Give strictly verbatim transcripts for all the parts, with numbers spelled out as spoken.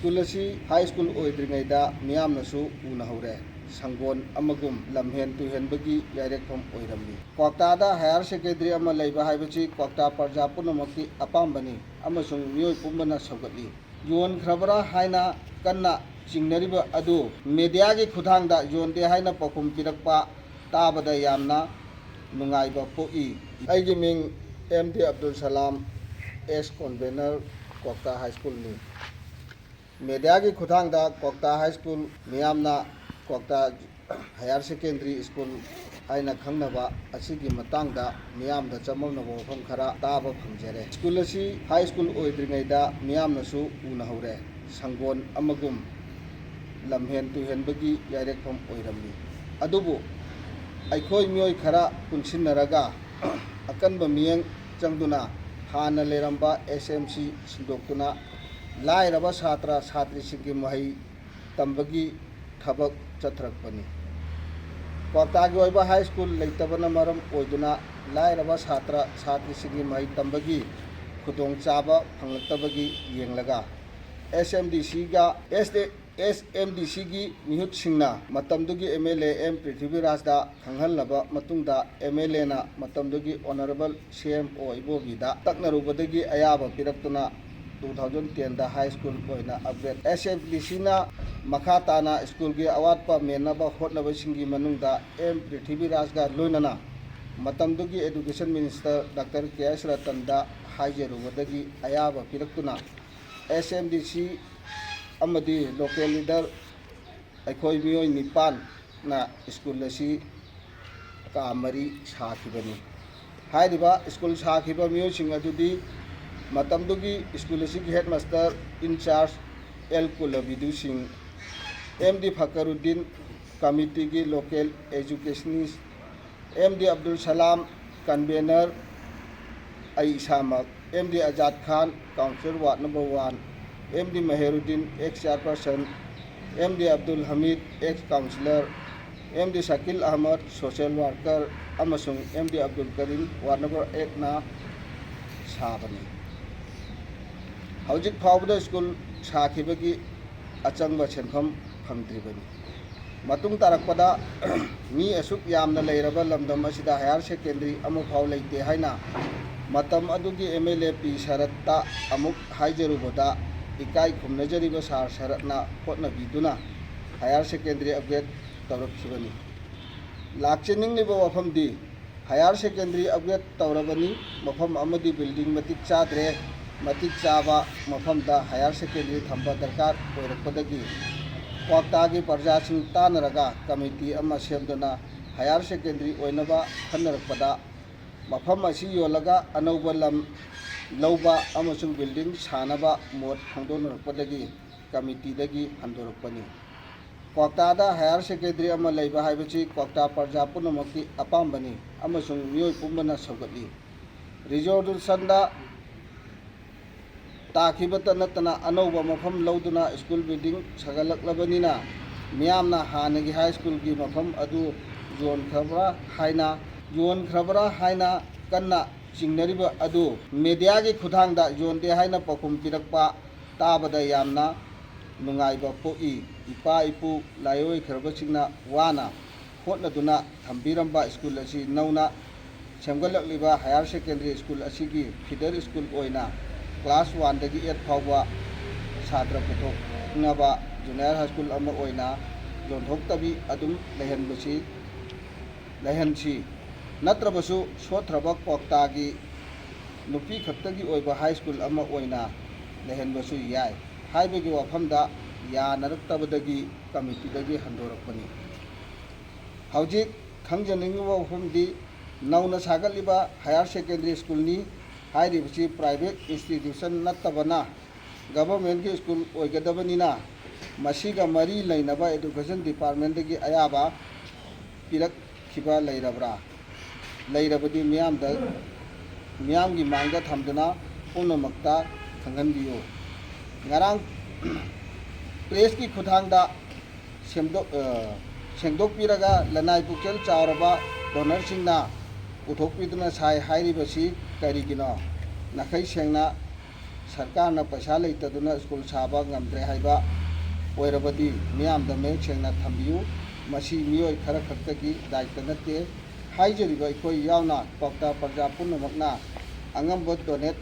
School ꯑꯁꯤ high school ꯑꯣꯏꯗ꯭ꯔꯤꯉꯩꯗ ꯃꯤꯌꯥꯝꯅꯁꯨ ꯎꯅꯍꯧꯔꯦ꯫ ꯁꯪꯒꯣꯟ ꯑꯃꯒꯨꯝ ꯂꯝꯍꯦꯟ ꯇꯨꯍꯦꯟꯕꯒꯤ ꯌꯥꯏꯔꯛꯐꯝ ꯑꯣꯏꯔꯝꯃꯤ꯫ ꯀ꯭ꯋꯥꯛꯇꯥꯗ higher secondary ꯑꯃ ꯂꯩꯕ ꯍꯥꯏꯕꯁꯤ ꯀ꯭ꯋꯥꯛꯇꯥ ꯄ꯭ꯔꯖꯥ ꯄꯨꯝꯅꯃꯛꯀꯤ ꯑꯄꯥꯝꯕꯅꯤ ꯑꯃꯁꯨꯡ ꯃꯤꯑꯣꯏ ꯄꯨꯝꯕꯅ ꯁꯧꯒꯠꯂꯤ꯫ ꯌꯣꯟꯈ꯭ꯔꯕ꯭ꯔꯥ ꯍꯥꯏꯅ ꯀꯟꯅ ꯆꯤꯡꯅꯔꯤꯕ ꯑꯗꯨ ꯃꯦꯗꯤꯌꯥꯒꯤ ꯈꯨꯠꯊꯥꯡꯗ ꯌꯣꯟꯗꯦ ꯍꯥꯏꯅ ꯄꯥꯎꯈꯨꯝ ꯄꯤꯔꯛꯄ ꯇꯥꯕꯗ ꯌꯥꯝꯅ ꯅꯨꯡꯉꯥꯏꯕ ꯄꯣꯛꯏ꯫ ꯑꯩꯒꯤ ꯃꯤꯡ ꯑꯦꯝ ꯗꯤ ꯑꯕꯗꯨꯜ ꯁꯂꯥꯝ, ꯑꯦꯛꯁ ꯀꯟꯚꯦꯅꯔ, ꯀ꯭ꯋꯥꯛꯇꯥ ꯍꯥꯏ ꯁ꯭ꯀꯨꯜꯅꯤ꯫ ꯃꯦꯗꯤꯌꯥꯒꯤ ꯈꯨꯠꯊꯥꯡꯗ ꯀ꯭ꯋꯥꯛꯇꯥ ꯍꯥꯏ ꯁ꯭ꯀꯨꯜ, ꯃꯤꯌꯥꯝꯅ ꯀ꯭ꯋꯥꯛꯇꯥ ꯍꯥꯌꯔ ꯁꯦꯀꯦꯟꯗꯔꯤ ꯁ꯭ꯀꯨꯜ ꯍꯥꯏꯅ ꯈꯪꯅꯕ ꯑꯁꯤꯒꯤ ꯃꯇꯥꯡꯗ ꯃꯤꯌꯥꯝꯗ ꯆꯃꯝꯅꯕ ꯋꯥꯐꯝ ꯈꯔ ꯇꯥꯕ ꯐꯪꯖꯔꯦ꯫ ꯁ꯭ꯀꯨꯜ ꯑꯁꯤ ꯍꯥꯏ ꯁ꯭ꯀꯨꯜ ꯑꯣꯏꯗ꯭ꯔꯤꯉꯩꯗ ꯃꯤꯌꯥꯝꯅꯁꯨ ꯎꯅꯍꯧꯔꯦ꯫ ꯁꯪꯒꯣꯟ ꯑꯃꯒꯨꯝ ꯂꯝꯍꯦꯟ ꯇꯨꯍꯦꯟꯕꯒꯤ ꯌꯥꯏꯔꯛꯐꯝ ꯑꯣꯏꯔꯝꯃꯤ꯫ ꯑꯗꯨꯕꯨ ꯑꯩꯈꯣꯏ ꯃꯤꯑꯣꯏ ꯈꯔ ꯄꯨꯟꯁꯤꯟꯅꯔꯒ ꯑꯀꯟꯕ ꯃꯤꯠꯌꯦꯡ ꯆꯪꯗꯨꯅ ꯍꯥꯟꯅ ꯂꯩꯔꯝꯕ ꯑꯦꯁ ꯑꯦꯝ ꯁꯤ ꯁꯤꯟꯗꯣꯛꯇꯨꯅ ꯂꯥꯏꯔꯕ ꯁꯥꯇ꯭ꯔ ꯁꯥꯇ꯭ꯔꯤꯁꯤꯡꯒꯤ ꯃꯍꯩ ꯇꯝꯕꯒꯤ ꯊꯕꯛ ꯆꯠꯊꯔꯛꯄꯅꯤ꯫ ꯀ꯭ꯋꯥꯛꯇꯥꯒꯤ ꯑꯣꯏꯕ ꯍꯥꯏ ꯁ꯭ꯀꯨꯜ ꯂꯩꯇꯕꯅ ꯃꯔꯝ ꯑꯣꯏꯗꯨꯅ ꯂꯥꯏꯔꯕ ꯁꯥꯇ꯭ꯔ ꯁꯥꯇ꯭ꯔꯤꯁꯤꯡꯒꯤ ꯃꯍꯩ ꯇꯝꯕꯒꯤ ꯈꯨꯗꯣꯡꯆꯥꯕ ꯐꯪꯂꯛꯇꯕꯒꯤ ꯌꯦꯡꯂꯒ ꯑꯦꯁ ꯑꯦꯝ ꯗꯤ ꯁꯤꯒ ꯑꯦꯁ ꯑꯦꯝ ꯗꯤ ꯁꯤꯒꯤ ꯃꯤꯍꯨꯠꯁꯤꯡꯅ ꯃꯇꯝꯗꯨꯒꯤ ꯑꯦꯝ ꯑꯦꯜ ꯑꯦ ꯑꯦꯝ ꯄ꯭ꯔꯤꯊꯤꯕꯤꯔꯥꯖꯇ ꯈꯪꯍꯜꯂꯕ ꯃꯇꯨꯡꯗ ꯑꯦꯝ ꯑꯦꯜ ꯑꯦꯅ ꯃꯇꯝꯗꯨꯒꯤ ꯑꯣꯅꯔꯦꯕꯜ ꯁꯤ ꯑꯦꯝ ꯑꯣ ꯏꯕꯣꯕꯤꯗ ꯇꯛꯅꯔꯨꯕꯗꯒꯤ ꯑꯌꯥꯕ ꯄꯤꯔꯛꯇꯨꯅ two thousand ten ꯗ ꯍꯥꯏ ꯁ꯭ꯀꯨꯜ ꯑꯣꯏꯅ ꯑꯞꯒ꯭ꯔꯦꯗ꯫ ꯑꯦꯁ ꯑꯦꯝ ꯗꯤ ꯁꯤꯅ ꯃꯈꯥ ꯇꯥꯅ ꯁ꯭ꯀꯨꯜꯒꯤ ꯑꯋꯥꯠꯄ ꯃꯦꯟꯅꯕ ꯍꯣꯠꯅꯕꯁꯤꯡꯒꯤ ꯃꯅꯨꯡꯗ ꯑꯦꯝ ꯄ꯭ꯔꯤꯊꯤꯕꯤꯔꯥꯖꯒ ꯂꯣꯏꯅꯅ ꯃꯇꯝꯗꯨꯒꯤ ꯑꯦꯗꯨꯀꯦꯁꯟ ꯃꯤꯅꯤꯁꯇꯔ ꯗꯥꯛꯇꯔ ꯀꯦ ꯑꯦꯁ ꯔꯇꯟꯗ ꯍꯥꯏꯖꯔꯨꯕꯗꯒꯤ ꯑꯌꯥꯕ ꯄꯤꯔꯛꯇꯨꯅ ꯑꯦꯁ ꯑꯦꯝ ꯗꯤ ꯁꯤ ꯑꯃꯗꯤ ꯂꯣꯀꯦꯜ ꯂꯤꯗꯔ ꯑꯩꯈꯣꯏ ꯃꯤꯑꯣꯏ ꯅꯤꯄꯥꯟꯅ ꯁ꯭ꯀꯨꯜ ꯑꯁꯤ ꯀꯥ ꯃꯔꯤ ꯁꯥꯈꯤꯕꯅꯤ꯫ ꯍꯥꯏꯔꯤꯕ ꯁ꯭ꯀꯨꯜ ꯁꯥꯈꯤꯕ ꯃꯤꯑꯣꯏꯁꯤꯡ ꯑꯗꯨꯗꯤ ꯃꯇꯝꯗꯨꯒꯤ ꯁ꯭ꯀꯨꯜ ꯑꯁꯤꯒꯤ headmaster in-charge L Kulabidu Singh, M D Fakruddin, ꯀꯃꯤꯇꯤꯒꯤ local educationist, M D Abdul Salam, convener, I ꯏꯁꯥꯃꯛ, M D Azad Khan, councillor ward number one, M D Maheruddin, ex chairperson, M D Abdul Hamid, ex councillor, M D Sakil Ahmad, social worker, ꯑꯃꯁꯨꯡ M D Abdul Karim, ward number ꯑꯩꯠꯅ ꯁꯥꯕꯅꯤ꯫ ꯍꯧꯖꯤꯛ ꯐꯥꯎꯕꯗ school ꯁꯥꯈꯤꯕꯒꯤ ꯑꯆꯪꯕ ꯁꯦꯟꯐꯝ ꯐꯪꯗ꯭ꯔꯤꯕꯅꯤ꯫ ꯃꯇꯨꯡ ꯇꯥꯔꯛꯄꯗ ꯃꯤ ꯑꯁꯨꯛ ꯌꯥꯝꯅ ꯂꯩꯔꯕ ꯂꯝꯗꯝ ꯑꯁꯤꯗ ꯍꯥꯌꯔ ꯁꯦꯀꯦꯟꯗꯔꯤ ꯑꯃꯐꯥꯎ ꯂꯩꯇꯦ ꯍꯥꯏꯅ ꯃꯇꯝ ꯑꯗꯨꯒꯤ ꯑꯦꯝ ꯑꯦꯜ ꯑꯦ ꯄꯤ ꯁꯔꯠꯇ ꯑꯃꯨꯛ ꯍꯥꯏꯖꯔꯨꯕꯗ, ꯏꯀꯥꯏ ꯈꯨꯝꯅꯖꯔꯤꯕ ꯁꯥꯔ ꯁꯔꯠꯅ ꯍꯣꯠꯅꯕꯤꯗꯨꯅ ꯍꯥꯌꯔ ꯁꯦꯀꯦꯟꯗꯔꯤ ꯑꯞꯒ꯭ꯔꯦꯗ ꯇꯧꯔꯛꯈꯤꯕꯅꯤ꯫ ꯂꯥꯛꯆꯅꯤꯡꯂꯤꯕ ꯋꯥꯐꯝꯗꯤ, ꯍꯥꯌꯔ ꯁꯦꯀꯦꯟꯗꯔꯤ ꯑꯞꯒ꯭ꯔꯦꯗ ꯇꯧꯔꯕꯅꯤ, ꯃꯐꯝ ꯑꯃꯗꯤ ꯕꯤꯜꯗꯤꯡ ꯃꯇꯤꯛ ꯆꯥꯗ꯭ꯔꯦ, ꯃꯇꯤꯛ ꯆꯥꯕ ꯃꯐꯝꯗ ꯍꯥꯌꯔ ꯁꯦꯀꯦꯟꯗꯔꯤ ꯊꯝꯕ ꯗꯔꯀꯥꯔ ꯑꯣꯏꯔꯛꯄꯗꯒꯤ ꯀ꯭ꯋꯥꯛꯇꯥꯒꯤ ꯄ꯭ꯔꯖꯥꯁꯤꯡ ꯇꯥꯟꯅꯔꯒ ꯀꯃꯤꯇꯤ ꯑꯃ ꯁꯦꯝꯗꯨꯅ ꯍꯥꯌꯔ ꯁꯦꯀꯦꯟꯗꯔꯤ ꯑꯣꯏꯅꯕ ꯈꯟꯅꯔꯛꯄꯗ, ꯃꯐꯝ ꯑꯁꯤ ꯌꯣꯜꯂꯒ ꯑꯅꯧꯕ ꯂꯝ ꯂꯧꯕ ꯑꯃꯁꯨꯡ ꯕꯤꯜꯗꯤꯡ ꯁꯥꯅꯕ ꯃꯣꯠ ꯐꯣꯡꯗꯣꯛꯅꯔꯛꯄꯗꯒꯤ ꯀꯃꯤꯇꯤꯗꯒꯤ ꯍꯟꯗꯣꯔꯛꯄꯅꯤ꯫ ꯀ꯭ꯋꯥꯛꯇꯥꯗ ꯍꯥꯌꯔ ꯁꯦꯀꯦꯟꯗꯔꯤ ꯑꯃ ꯂꯩꯕ ꯍꯥꯏꯕꯁꯤ ꯀ꯭ꯋꯥꯛꯇꯥ ꯄ꯭ꯔꯖꯥ ꯄꯨꯝꯅꯃꯛꯀꯤ ꯑꯄꯥꯝꯕꯅꯤ ꯑꯃꯁꯨꯡ ꯃꯤꯑꯣꯏ ꯄꯨꯝꯕꯅ ꯁꯧꯒꯠꯂꯤ꯫ ꯔꯤꯖꯣꯂꯨꯁꯟꯗ ꯇꯥꯈꯤꯕꯇ ꯅꯠꯇꯅ ꯑꯅꯧꯕ ꯃꯐꯝ ꯂꯧꯗꯨꯅ ꯁ꯭ꯀꯨꯜ ꯕꯤꯜꯗꯤꯡ ꯁꯥꯒꯠꯂꯛꯂꯕꯅꯤꯅ, ꯃꯤꯌꯥꯝꯅ ꯍꯥꯟꯅꯒꯤ ꯍꯥꯏ ꯁ꯭ꯀꯨꯜꯒꯤ ꯃꯐꯝ ꯑꯗꯨ ꯌꯣꯟꯈ꯭ꯔꯕ꯭ꯔꯥ ꯍꯥꯏꯅ, ꯌꯣꯟꯈ꯭ꯔꯕ꯭ꯔꯥ ꯍꯥꯏꯅ ꯀꯟꯅ ꯆꯤꯡꯅꯔꯤꯕ ꯑꯗꯨ ꯃꯦꯗꯤꯌꯥꯒꯤ ꯈꯨꯠꯊꯥꯡꯗ ꯌꯣꯟꯗꯦ ꯍꯥꯏꯅ ꯄꯥꯎꯈꯨꯝ ꯄꯤꯔꯛꯄ ꯇꯥꯕꯗ ꯌꯥꯝꯅ ꯅꯨꯡꯉꯥꯏꯕ ꯄꯣꯛꯏ꯫ ꯏꯄꯥ ꯏꯄꯨ ꯂꯥꯏꯑꯣꯏꯈ꯭ꯔꯕꯁꯤꯡꯅ ꯋꯥꯅ ꯍꯣꯠꯅꯗꯨꯅ ꯊꯝꯕꯤꯔꯝꯕ ꯁ꯭ꯀꯨꯜ ꯑꯁꯤ ꯅꯧꯅ ꯁꯦꯝꯒꯠꯂꯛꯂꯤꯕ ꯍꯥꯌꯔ ꯁꯦꯀꯦꯟꯗꯔꯤ ꯁ꯭ꯀꯨꯜ ꯑꯁꯤꯒꯤ ꯐꯤꯗꯔ ꯁ꯭ꯀꯨꯜ ꯑꯣꯏꯅ ꯀ꯭ꯂꯥꯁ ꯋꯥꯟꯗꯒꯤ ꯑꯦꯠ ꯐꯥꯎꯕ ꯁꯥꯇ꯭ꯔ ꯄꯨꯊꯣꯛꯅꯕ ꯖꯨꯅꯤꯌꯔ ꯍꯥꯏ ꯁ꯭ꯀꯨꯜ ꯑꯃ ꯑꯣꯏꯅ ꯌꯣꯟꯊꯣꯛꯇꯕꯤ ꯑꯗꯨꯝ ꯂꯩꯍꯟꯕꯁꯤ, ꯂꯩꯍꯟꯁꯤ꯫ ꯅꯠꯇ꯭ꯔꯕꯁꯨ ꯁꯣꯠꯊ꯭ꯔꯕ ꯀ꯭ꯋꯥꯛꯇꯥꯒꯤ ꯅꯨꯄꯤ ꯈꯛꯇꯒꯤ ꯑꯣꯏꯕ ꯍꯥꯏ ꯁ꯭ꯀꯨꯜ ꯑꯃ ꯑꯣꯏꯅ ꯂꯩꯍꯟꯕꯁꯨ ꯌꯥꯏ ꯍꯥꯏꯕꯒꯤ ꯋꯥꯐꯝꯗ ꯌꯥꯅꯔꯛꯇꯕꯗꯒꯤ ꯀꯃꯤꯇꯤꯗꯒꯤ ꯍꯟꯗꯣꯔꯛꯄꯅꯤ꯫ ꯍꯧꯖꯤꯛ ꯈꯪꯖꯅꯤꯡꯉꯤꯕ ꯋꯥꯐꯝꯗꯤ ꯅꯧꯅ ꯁꯥꯒꯠꯂꯤꯕ ꯍꯥꯌꯔ ꯁꯦꯀꯦꯟꯗꯔꯤ ꯁ꯭ꯀꯨꯜꯅꯤ꯫ ꯍꯥꯏꯔꯤꯕꯁꯤ ꯄ꯭ꯔꯥꯏꯚꯦꯠ ꯏꯟꯁꯇꯤꯇ꯭ꯌꯨꯁꯟ ꯅꯠꯇꯕꯅ ꯒꯚꯔꯟꯃꯦꯟꯠꯀꯤ ꯁ꯭ꯀꯨꯜ ꯑꯣꯏꯒꯗꯕꯅꯤꯅ ꯃꯁꯤꯒ ꯃꯔꯤ ꯂꯩꯅꯕ ꯑꯦꯗꯨꯀꯦꯁꯟ ꯗꯤꯄꯥꯔꯠꯃꯦꯟꯠꯇꯒꯤ ꯑꯌꯥꯕ ꯄꯤꯔꯛꯈꯤꯕ ꯂꯩꯔꯕ꯭ꯔꯥ? ꯂꯩꯔꯕꯗꯤ ꯃꯤꯌꯥꯝꯗ, ꯃꯤꯌꯥꯝꯒꯤ ꯃꯥꯡꯗ ꯊꯝꯗꯨꯅ ꯄꯨꯝꯅꯃꯛꯇ ꯈꯪꯍꯟꯕꯤꯌꯨ꯫ ꯉꯔꯥꯡ ꯄ꯭ꯔꯦꯁꯀꯤ ꯈꯨꯠꯊꯥꯡꯗ ꯁꯦꯝꯗꯣꯛ-, ꯑ, ꯁꯦꯡꯗꯣꯛꯄꯤꯔꯒ ꯂꯅꯥꯏ ꯄꯨꯛꯆꯦꯜ ꯆꯥꯎꯔꯕ ꯗꯣꯅꯔꯁꯤꯡꯅ ꯄꯨꯊꯣꯛꯄꯤꯗꯨꯅ ꯁꯥꯏ ꯍꯥꯏꯔꯤꯕꯁꯤ ꯀꯔꯤꯒꯤꯅꯣ? ꯅꯥꯈꯩ ꯁꯦꯡꯅ ꯁꯔꯀꯥꯔꯅ ꯄꯩꯁꯥ ꯂꯩꯇꯗꯨꯅ ꯁ꯭ꯀꯨꯜ ꯁꯥꯕ ꯉꯝꯗ꯭ꯔꯦ ꯍꯥꯏꯕ ꯑꯣꯏꯔꯕꯗꯤ ꯃꯤꯌꯥꯝꯗ ꯃꯌꯦꯛ ꯁꯦꯡꯅ ꯊꯝꯕꯤꯌꯨ꯫ ꯃꯁꯤ ꯃꯤꯑꯣꯏ ꯈꯔ ꯈꯛꯇꯒꯤ ꯗꯥꯏꯇ ꯅꯠꯇꯦ꯫ ꯍꯥꯏꯖꯔꯤꯕ ꯑꯩꯈꯣꯏ ꯌꯥꯎꯅ ꯀ꯭ꯋꯥꯛꯇꯥ ꯄ꯭ꯔꯖꯥ ꯄꯨꯝꯅꯃꯛꯅ ꯑꯉꯝꯕ ꯗꯣꯅꯦꯠ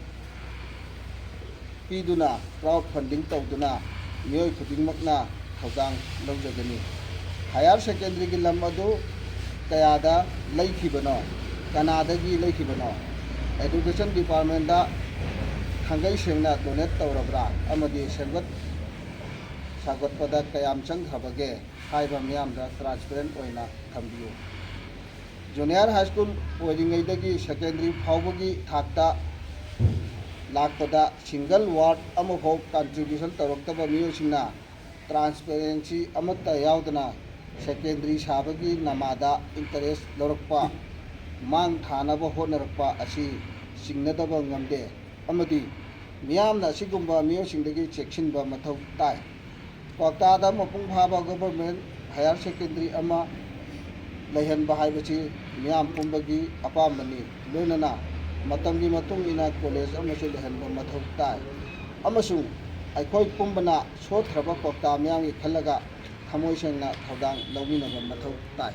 ꯄꯤꯗꯨꯅ, ꯀ꯭ꯔꯥꯎꯗ ꯐꯟꯗꯤꯡ ꯇꯧꯗꯨꯅ ꯃꯤꯑꯣꯏ ꯈꯨꯗꯤꯡꯃꯛꯅ ꯊꯧꯗꯥꯡ ꯂꯧꯖꯒꯅꯤ꯫ ꯍꯥꯌꯔ ꯁꯦꯀꯦꯟꯗꯔꯤꯒꯤ ꯂꯝ ꯑꯗꯨ ꯀꯌꯥꯗ ꯂꯩꯈꯤꯕꯅꯣ? ꯀꯅꯥꯗꯒꯤ ꯂꯩꯈꯤꯕꯅꯣ? ꯑꯦꯗꯨꯀꯦꯁꯟ ꯗꯤꯄꯥꯔꯠꯃꯦꯟꯗ ꯊꯥꯡꯒꯩ ꯁꯦꯡꯅ ꯗꯣꯅꯦꯠ ꯇꯧꯔꯕ꯭ꯔꯥ ꯑꯃꯗꯤ ꯁꯦꯝꯒꯠ ꯁꯥꯒꯠꯄꯗ ꯀꯌꯥꯝ ꯆꯪꯈ꯭ꯔꯕꯒꯦ ꯍꯥꯏꯕ ꯃꯤꯌꯥꯝꯗ ꯇ꯭ꯔꯥꯟꯁꯄꯦꯔꯦꯟ ꯑꯣꯏꯅ ꯊꯝꯕꯤꯌꯨ꯫ ꯖꯨꯅꯤꯌꯔ ꯍꯥꯏ ꯁ꯭ꯀꯨꯜ ꯑꯣꯏꯔꯤꯉꯩꯗꯒꯤ ꯁꯦꯀꯦꯟꯗꯔꯤ ꯐꯥꯎꯕꯒꯤ ꯊꯥꯛꯇ ꯂꯥꯛꯄꯗ ꯁꯤꯡꯒꯜ ꯋꯥꯔꯗ ꯑꯃꯐꯥꯎ ꯀꯟꯇ꯭ꯔꯤꯕ꯭ꯌꯨꯁꯟ ꯇꯧꯔꯛꯇꯕ ꯃꯤꯑꯣꯏꯁꯤꯡꯅ ꯇ꯭ꯔꯥꯟꯁꯄꯦꯔꯦꯟꯁꯤ ꯑꯃꯠꯇ ꯌꯥꯎꯗꯅ ꯁꯦꯀꯦꯟꯗꯔꯤ ꯁꯥꯕꯒꯤ ꯅꯃꯥꯗ ꯏꯟꯇꯔꯦꯁ ꯂꯧꯔꯛꯄ, ꯃꯥꯡ ꯊꯥꯅꯕ ꯍꯣꯠꯅꯔꯛꯄ ꯑꯁꯤ ꯆꯤꯡꯅꯗꯕ ꯉꯝꯗꯦ ꯑꯃꯗꯤ ꯃꯤꯌꯥꯝꯅ ꯑꯁꯤꯒꯨꯝꯕ ꯃꯤꯑꯣꯏꯁꯤꯡꯗꯒꯤ ꯆꯦꯛꯁꯤꯟꯕ ꯃꯊꯧ ꯇꯥꯏ꯫ ꯀ꯭ꯋꯥꯛꯇꯥꯗ ꯃꯄꯨꯡ ꯐꯥꯕ ꯒꯣꯚꯔꯟꯃꯦꯟꯠ ꯍꯥꯌꯔ ꯁꯦꯀꯦꯟꯗꯔꯤ ꯑꯃ ꯂꯩꯍꯟꯕ ꯍꯥꯏꯕꯁꯤ ꯃꯤꯌꯥꯝ ꯄꯨꯝꯕꯒꯤ ꯑꯄꯥꯝꯕꯅꯤ꯫ ꯂꯣꯏꯅꯅ ꯃꯇꯝꯒꯤ ꯃꯇꯨꯡ ꯏꯟꯅ ꯀꯣꯂꯦꯖ ꯑꯃꯁꯨ ꯂꯩꯍꯟꯕ ꯃꯊꯧ ꯇꯥꯏ꯫ ꯑꯃꯁꯨꯡ ꯑꯩꯈꯣꯏ ꯄꯨꯝꯕꯅ ꯁꯣꯠꯊ꯭ꯔꯕ ꯀ꯭ꯋꯥꯛꯇꯥ ꯃꯤꯌꯥꯝꯒꯤ ꯈꯜꯂꯒ ꯊꯃꯣꯏ ꯁꯦꯡꯅ ꯊꯧꯗꯥꯡ ꯂꯧꯃꯤꯟꯅꯕ ꯃꯊꯧ ꯇꯥꯏ꯫